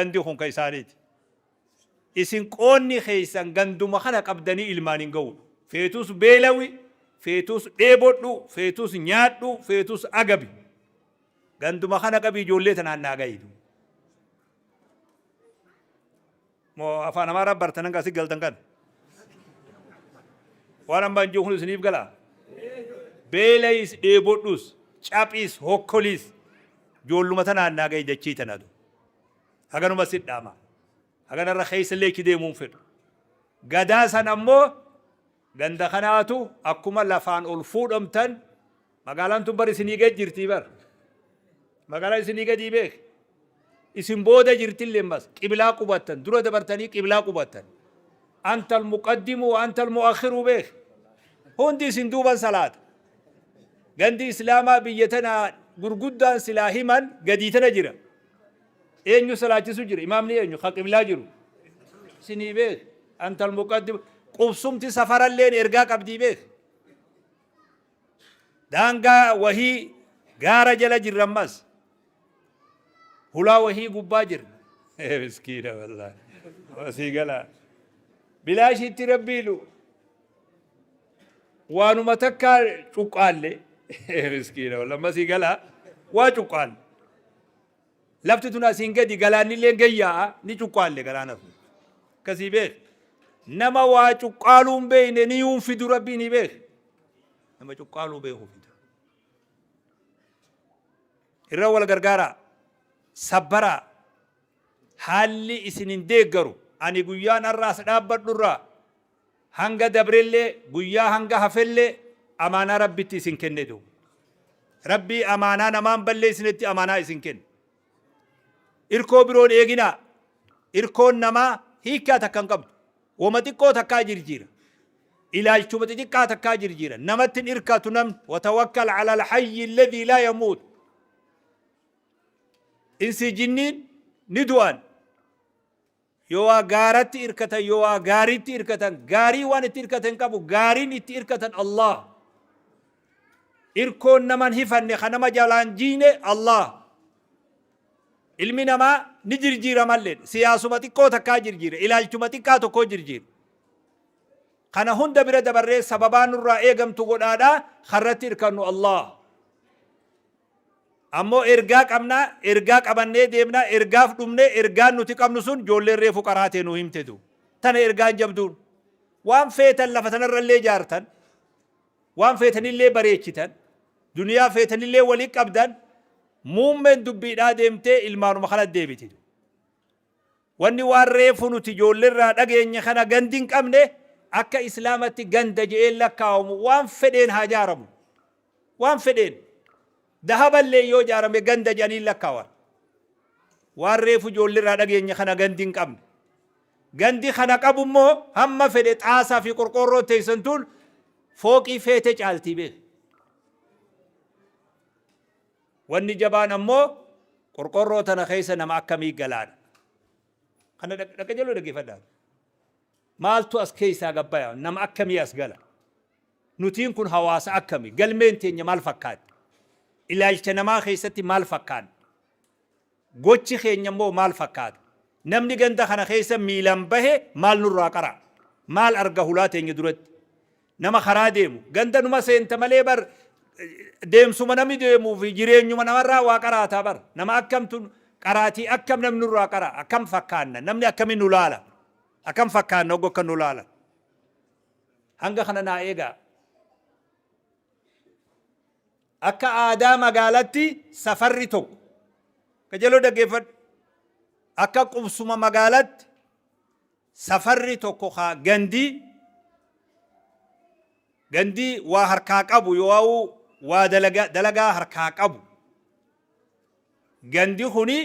Gandi kun ka isaaniiti. Isin qoonni keessan ganduma kana qabdanii ilmaan hin ga'u. Feetus beelawi, feetus dheebodhu, feetus nyaadhu, feetus agabi. Ganduma kana qabi ijoollee tanaan naa ga'i. Moo afaan Amaaraa bartan hanga asii galtan kana? Waan amma hin jiru kun isiniif galaa? Beelayis dheebodhus, caphis, hokkoliis ijoolluma tanaan naa ga'i dachii tanatu. Haganuma si dhaama. Haganarra keessa illee ichi deemuun fedhu. Gadaa san ammoo ganda kanaatu akkuma lafaan ol fuudhamtan magaalaan tun bar isinii gad jirtii bar. Magaalaan isinii gadii beek. Isin booda jirtillee mas qiblaa qubattan dura dabartanii qiblaa qubattan. Antal muqaddimu wa antal mu'akhiru beek. Hundi isin duuban salaata. Gandi Islaamaa biyya tana gurguddaan silaa himan gadii tana jira. Eenyu salaachisu jira? Imaamni eenyu? Ka qiblaa jiru. Isinii beek. Antal muqaddim. Qubsumti safaralleen ergaa qabdii beek. Daangaa wahii gaara jala jirra ammas. Hulaa wahii gubbaa jirra. Miskiina wallaahi. Asii galaa. Bilaashitti rabbiinu waanuma takkaa cuqqaalle. Miskiina wallaahi. Ammasii galaa waa cuqqaalle. Lafti tun asiin gadi galaannillee gayyaa'a ni cuqqaalle galaana sun. Akkasii beek. Nama waa cuqqaaluu hin beekne ni yuun fidu rabbii ni beek. Nama cuqqaaluu beeku fida. Irra wal gargaaraa. Sabbaraa. Haalli isin hin deeggaru. Ani guyyaan har'a as dhaabbadhurraa Hanga dabrellee, guyyaa hanga hafellee amaanaa Rabbitti isin kenne duuba. Rabbii amaanaa namaan balleessinetti amaanaa isin kenne. Irkoo biroon eeginaa. Irkoon namaa hiikkaa takka hin qabdu. Woma xiqqoo takkaa jirjiira. Ilaalchuma xixiqqaa takkaa jirjiira. Namatti hin irkatu namni. Watawakkal ala alhayyi alladhii laa yamuut. Insii jinniin ni du'an. Yoo waa gaaratti irkatan, yoo waa gaariitti irkatan, gaarii waan itti irkatan hin qabu, gaariin itti irkatan Allah. Irkoon naman hifanne, ka nama jalaan jiine Allah. Ilmi namaa ni jirjiiramallee, siyaasuma xiqqoo takkaa jirjiira, ilaalchuma xiqqaa tokkoo jirjiira. Kana hunda bira dabarree sababaa nurraa eegamtu godhaadhaa, karratti irkannu Allah. Ammoo ergaa qabna, ergaa qabannee deemna, ergaaf dhumne, ergaan nuti qabnu sun ijoolleen reefu qaraatee nu himtetu. Tana ergaan jabduun. Waan feetan lafa tanarrallee ijaartan, waan feetanillee bareechitan, duniyaa feetanillee walii qabdan, muummeen dubbiidhaa deemtee ilmaanuma kana deebiti. Wanni waan reefu nuti ijoollerraa dhageenye kana gandi hin qabne akka Islaamatti ganda je'een lakkaawamu waan fedheen haa jaaramu. Waan fedheen. Dahaballee yoo jaarame ganda je'anii lakkaawan. Waan reefu ijoollerraa dhageenye kana gandi hin qabne. Gandi kana qabu immoo hamma fedhe xaasaa fi qorqoorroo teessan tun fooqii feete caaltii beek. Wanni jabaan ammoo qorqorroo tana keessa nama akkamii galaadha. Kana dhaqajaloo dhaggeeffadhaa. Maaltu as keessaa gabbaya? Nama akkamii as gala? Nutiin kun hawaasa akkami? Galmeen teenya maal fakkaatti? Ilaalcha namaa keessatti maal fakkaanna? Gochi keenya immoo maal fakkaata? Namni ganda kana keessa miilaan bahe maal nurraa qara'a? Maal arga hulaa teenya duratti? Nama karaa deemu. Ganda numa seenta malee bar deemsuma namni deemuu fi jireenyuma namarraa waa qaraataa bar. Nama akkamtu qaraatii akkam namni nurraa qara'a? Akkam fakkaanna? Namni akkamiin nu laala? Akkam fakkaanna hogga akka nu laala? Hanga kana naa eegaa. Akka aadaa magaalatti safarri tokko. Qajeeloo dhaggeeffadhu. Akka qubsuma magaalatti safarri tokko ka gandii gandii waa harkaa qabu yoo waa dalagaa dalagaa harkaa qabu. Gandi kuni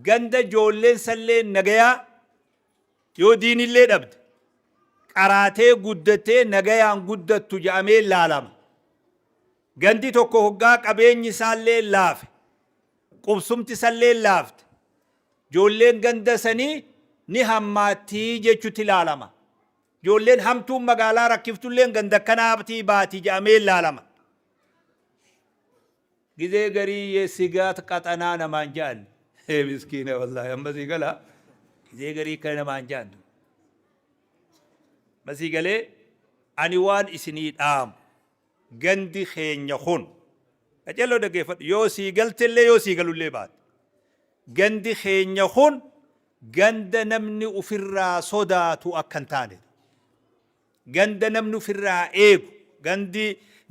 ganda ijoolleen sallee nagayaa Yoo diinillee dhabde, qaraatee guddattee nagayaan guddattu ja'amee laalama. Gandi tokko hoggaa qabeenyi isaallee laafe, qubsumti isallee laafte, joolleen ganda sanii ni hammaattii jechutti laalama. Joolleen hamtuun magaalaa rakkiftulleen ganda akkanaatii baati ja'amee laalama. Gizee garii ye sigaat qaxanaa namaan ja'an. Ee miskiina wallaahi amma sii gala gizee garii kana namaan jaantu. Masii galee ani waan isinii dhaamu gandi keenya kun qaceelloo dhaggeeffadhu yoo sii galtellee yoo sii galullee baate gandi keenya kun ganda namni ufirraa sodaatu akka hin taane ganda namni ufirraa eegu gandi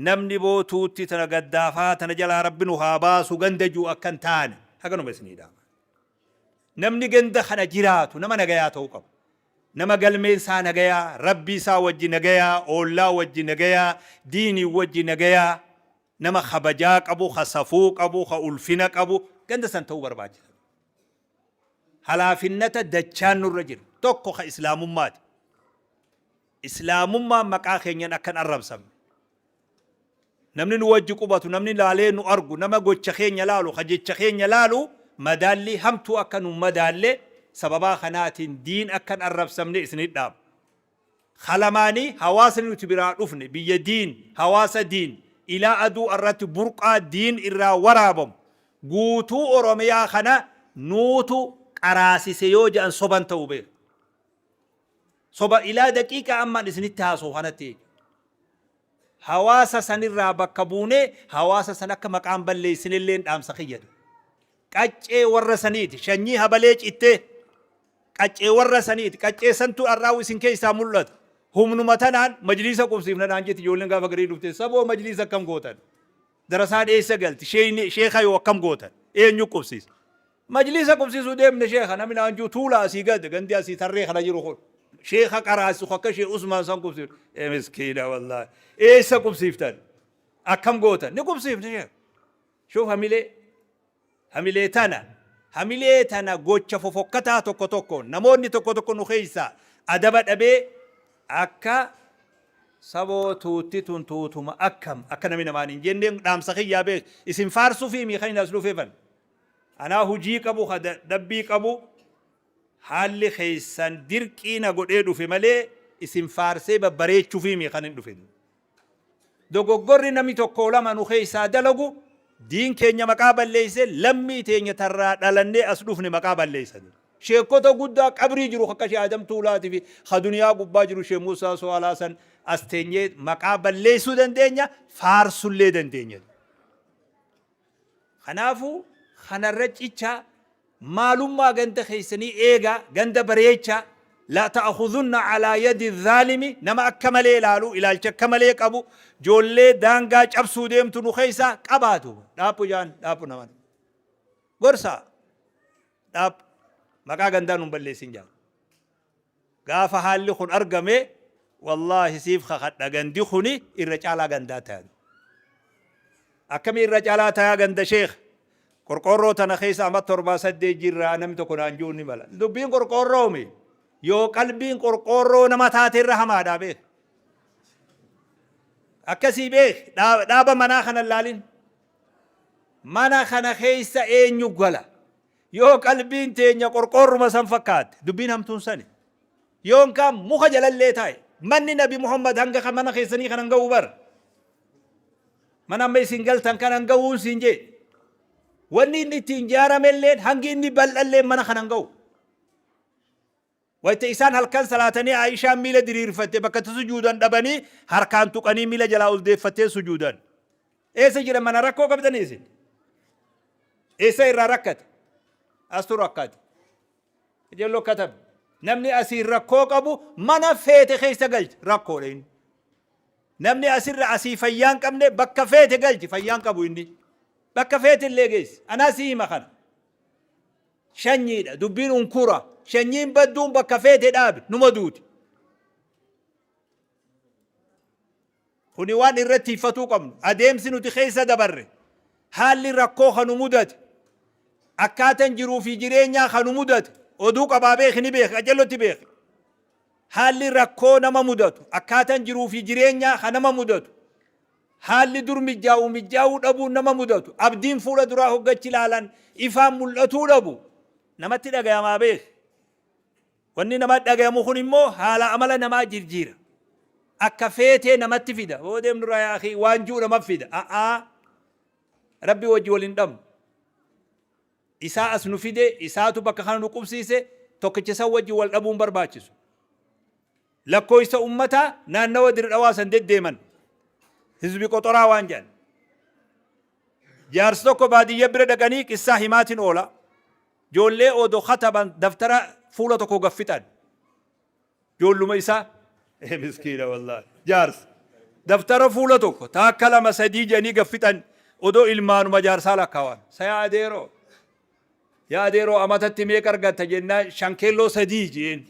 namni bootuutti tana gaddaafaa tana jalaa rabbi nu haa baasu ganda jiru akka hin taane haganuma isinii dhaama. Namni ganda kana jiraatu nama nagayaa ta'uu qaba. Nama galmeen isaa nagayaa, Rabbii isaa wajji nagayaa, oollaa wajji nagayaa, diinii wajji nagayaa, nama kabajaa qabu, ka safuu qabu, ka ulfina qabu, ganda san ta'uu barbaachisa. Halaafinnata dachaan nurra jira. Tokko ka islaamummaati. Islaamummaan maqaa keenyan akka hin arrabsamne. Namni nu wajji qubatu, namni laalee nu argu, nama gocha keenya laalu, ka jecha keenya laalu madaallii hamtuu akka nu madaalle sababaa kanaatiin diin akka hin arrabsamne isinit dhaama. Ka lamaanii hawaasni nuti biraa dhufne biyya diin, hawaasa diin, ilaa aduu arratti burqaa diin irraa waraabamu guutuu Oromiyaa kana nuutu qaraasise yoo jedhan soban ta'u beeka. Soba ilaa daqiiqaa ammaan isinitti haasa'u kanatti jechuudha. Hawaasa sanirraa bakka buunee hawaasa san akka maqaan balleessinelleen dhaamsa kiyyatu. Qaccee warra saniiti. Shanyii habalee cittee. Qaccee warra saniiti. Qaccee santu har'aa isin keessaa mul'ata. Humnuma tanaan majliisa qubsiifna naan jetti ijoolleen gaafa garii dhufte. Saboo majliisa akkam gootan? Darasaan eessa galti? Sheeka yoo akkam gootan? Eenyu qubsiisa? Majliisa qubsiisuu deemne sheeka namni naan jiru tuula asii gad gandi asii tarree kana jiru kun. Sheeka qaraasisu akka shee Usmaan san qubsiifne. Ee miskiina wallaahi. Eessa qubsiiftan? Akkam gootan? Ni qubsiifne sheeka. Shuuf hamilee. Hamilee tana. Hamilee tana gocha fofokkataa tokko tokko namoonni tokko tokko nu keessaa adaba dhabee akka saboo tuutti tun tuutuma akkam akka namni namaan hin jenneen dhaamsa kiyyaa beek isin faarsuufii mii kan hin as dhufeefan. Anaa hujii qabu ka dadhabbii qabu haalli keessan dirqii na godhee dhufe malee isin faarsee babbareechuufii mii kan hin dhufe. Dogoggorri namni tokko lama nu keessaa dalagu diin keenya maqaa balleesse lammii teenya tarraa dhalannee as dhufne maqaa balleessa. Sheekota guddaa qabrii jiru akka Shee Adam Tuulaatii fi ka duniyaa gubbaa jiru Shee Muusaa So'aalaa san as teenyee maqaa balleessuu dandeenya faarsullee dandeenya. Kanaafuu kanarra cicha maalummaa ganda keessanii eegaa, ganda bareechaa, la ta'khudhunna alaa yadi zaalimi nama akka malee ilaalu, ilaalcha akka malee qabu, joollee daangaa cabsuu deemtu nu keessaa qabaatu. Dhaaphu jaan dhaaphu naman. Gorsaa dhaaphu maqaa gandaa nun balleessin jaan. Gaafa haalli kun argame wallaahi siif kakadha gandi kuni irra caalaa gandaa taya. Akkami irra caalaa tayaa ganda sheekh? Qorqoorroo tana keessa amma torbaa saddeet jirra namni tokko naan jiru ni mala. Dubbiin qorqoorroomi. Yoo qalbiin qorqoorroo nama taate irra hamaadha beek. Akkasii beek dhaaba manaa kana laalin. Mana kana keessa eenyu gala? Yoo qalbiin teenya qorqoorruma san fakkaatte, dubbiin hamtuun sani. Yoonkaan muka jalallee taa'e. Manni Nabi Muhammad hanga kan mana keessanii kanan ga'u bar. Mana amma isin galtan kanan ga'uun siin jee. Wanni inni ittiin ijaaramelleen hangi inni bal'alleen mana kanan ga'u. Wayta isaan halkan salaatanii Aayishaan miila diriirfatte bakka itti sujuudan dhabanii harkaan tuqanii miila jalaa ol deeffattee sujuudan. Eessa jira mana rakkoo qabdanii isin? Eessa irraa rakkate? Astu rakkate. Ijelloo katabe. Namni asiin rakkoo qabu mana feete keessa galchi rakkoodha inni. Namni asirra asii fayyaa hin qabne bakka feete galchi fayyaa hin qabu inni. Bakka feete illee geessi. Anaa si hima kana. Shanyiidha. Dubbiin unkura. Shanyiin badduun bakka feete dhaabi. Numa duuti. Kuni waan irratti tiiffatuu qabnu. Adeemsi nuti keessa dabarre. Haalli rakkoo kan nu mudate. Akkaatan jiruu fi jireenyaa kan nu mudate. Oduu qabaa beeki ni beeki. Qacellotti beeki. Haalli rakkoo nama mudatu. Akkaatan jiruu fi jireenyaa kan nama mudatu. Haalli dur mijjaa'u mijjaa'uu dhabuun nama mudatu, abdiin fuula duraa hoggachi ilaalan ifaan mul'atuu dhabu namatti dhagayamaa beeki. Wanni namatti dhagayamu kun immoo haala amala namaa jirjiira. Akka feetee namatti fida. Hoo deemnu irraa yaa akii waan ji'u namatti fida. A'aa Rabbi wajji wal hin dhabnu. Isaa as nu fide, isaatu bakka kana nu qubsiise, tokkicha san wajjin wal dhabuun barbaachisu. Lakkooysa ummataa naannawa Dirre Dhawaa san deddeeman. Hizbi qoxoraa waan jedhan. Jaarsi tokko baadiyya bira dhaqanii qissaa himaatiin oola. Joollee odo kataban daftara fuula tokko gad fixan. Joolluma isaa. Ee miskiina wallaahi. Jaarsa. Daftara fuula tokko taakka lama sadii jedhanii gad fixan odoo ilmaanuma jaarsaa lakkaawan. Sa yaa adeeroo. Yaa adeeroo amatatti meeqa argatta jennaan shankeelloo sadii jeen.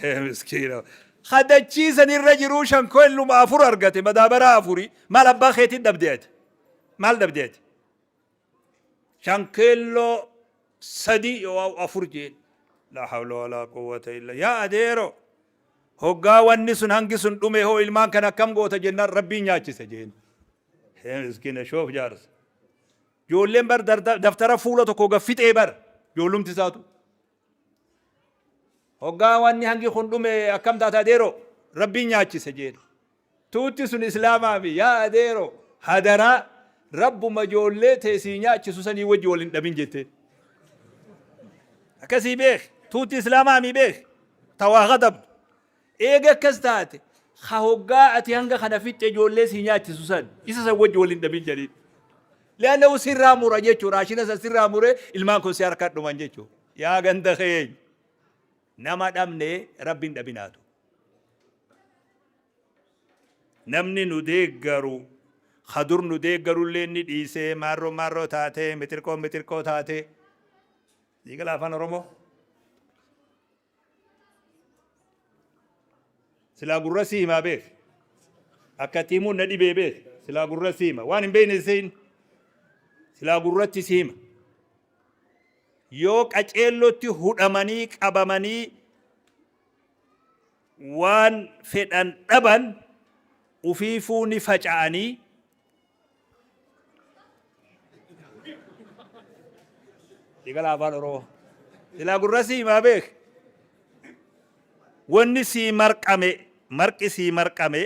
Ee miskiina. Hadachii san irra jiruu shankeelluma afur argate madaabaraa afurii maal abbaa keetiin dhabde ati? Maal dhabde ati? Shankeelloo sadii yoo afur jeen. Laa hawla walaa quwwata illa yaa adeero hoggaa wanni sun hangi sun dhume hoo ilmaan kana akkam goota jennaan rabbiin nyaachise jeen. Ee miskiina shoof jaarsa. Ijoolleen bar daftara fuula tokko gad fixee bar ijoollumti isaatu. Hoggaa wanni hangi kun dhume akkam taata adeero rabbiin nyaachise jeen. Tuutti sun islaamaa mi yaa adeero hadaraa rabbuma ijoollee tee sii nyaachisu sanii wajji wal hin dhabin jetteen. Akkasii beek tuutti islaamaa mi beek tawaa gadabdu. Eega akkas taate ka hoggaa ati hanga kana fixxe ijoollee sii nyaachisu san isa san wajji wal hin dhabin jedhiin. Li'annahu sirraa mura jechuu raashina san sirraa muree ilmaan kun si harka dhuman jechuu. Yaa ganda keenya nama dhabne rabbi hin dhabinaatu. Namni nu deeggaru ka dur nu deeggarullee ni dhiisee maarroo maarroo taatee mixirqoo mixirqoo taatee. Siigala afaan Oromoo. Silaa gurra sii himaa beek. Akka itti himuun na dhibee beek. Silaa gurra sii hima. Waan hin beekne siin. Silaa gurratti si hima. Yoo qaceellotti hudhamanii qabamanii waan fedhan dhaban ufiifuu ni faca'anii Sigala afaan Oromoo. Silaa gurra sii himaa beek. Wanni sii marqame marqi sii marqame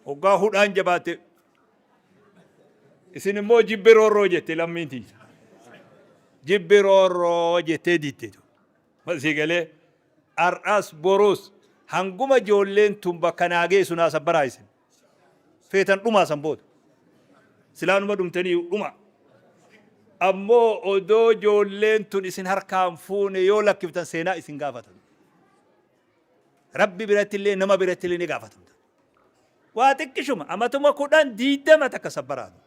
hoggaa hudhaan jabaatte isin immoo jibbi roorroo jette lammiin tiyya. Jibbi roorroo jettee didde. Masii galee har'as borus hanguma ijoolleen tun bakka naa geessu naa sabbaraa isin. Feetan dhumaa san booda. Silaanuma dhumtanii dhuma. Ammoo odoo ijoolleen tun isin harkaan fuune yoo lakkiftan seenaa isin gaafatan. Rabbi biratti illee nama biratti illee ni gaafatamta. Waa xiqqishuma amatuma 10 20 takka sabbaraatu.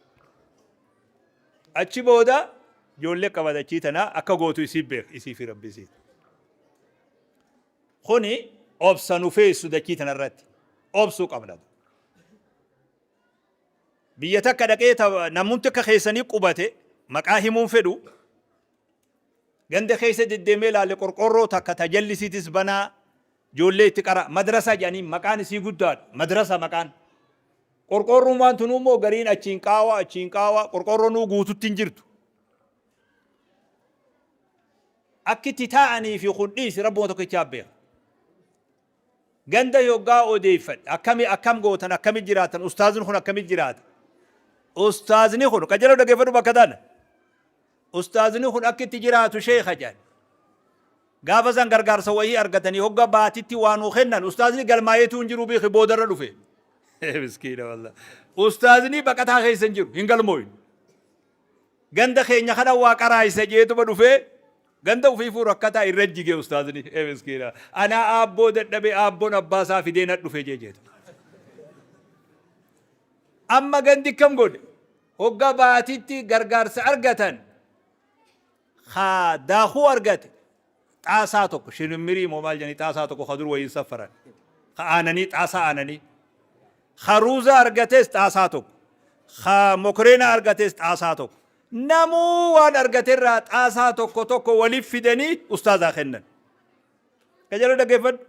Achi booda ijoollee qabadachii tanaa akka gootu isii beek isii fi rabbi isii. Kuni obsa nu feessu dachii tanarratti obsuu qabna. Biyya takka dhaqee namumti akka keessanii qubate maqaa himuun fedhu ganda keessa deddeemee ilaale qorqoorroo takka tajallisiitis banaa ijoollee itti qara madrasaa jedhanii maqaan isii guddaadha madrasa maqaan. Qorqoorroon waan tunuu immoo gariin achiin qaawa achiin qaawa qorqoorroonuu guututti hin jirtu. Akki itti taa'anii fi kun dhiisi rabbuma tokkichaa beeka. Ganda yoggaa odeeffadhe akkami akkam gootan akkami jiraatan ustaazni kun akkami jiraata. Ustaazni kun qajeeloo dhaggeeffadhu bakka tana. Ustaazni kun akka itti jiraatu sheekha jedhan. Gaafa san gargaarsa wayii argatanii hogga baatitti waa nuu kennan ustaazni galmaayeetuu hin jiru beeki boodarra dhufe. Miskiina wallah. Ustaazni baqataa keessa hin jiru hin galmooyne. Ganda keenya kana waa qaraayisa jeetuma dhufee ganda ufiifuu rakkataa irra jige ustaazni. Ee miskiina. Anaa aabboo dadhabee aabboon abbaa isaa fidee na dhufe jee jeetu. Amma gandi kam godhe? Hogga baatitti gargaarsa argatan ka daakuu argate xaasaa tokko shinimmirii moo maal jedhanii xaasaa tokko ka dur wayiin saffaran ka aananii xaasaa aananii ka ruuza argates xaasaa tokko ka mokoreena argates xaasaa tokko namuu waan argaterraa xaasaa tokko tokko waliif fidanii ustaazaa kennan. Qajeeloo dhaggeeffadhu.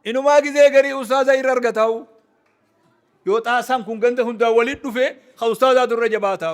Inumaa gizee garii ustaaza irra argataa'u. Yoo xaasaan kun ganda hundaa walitti dhufe ka ustaazaatu irra jabaataa.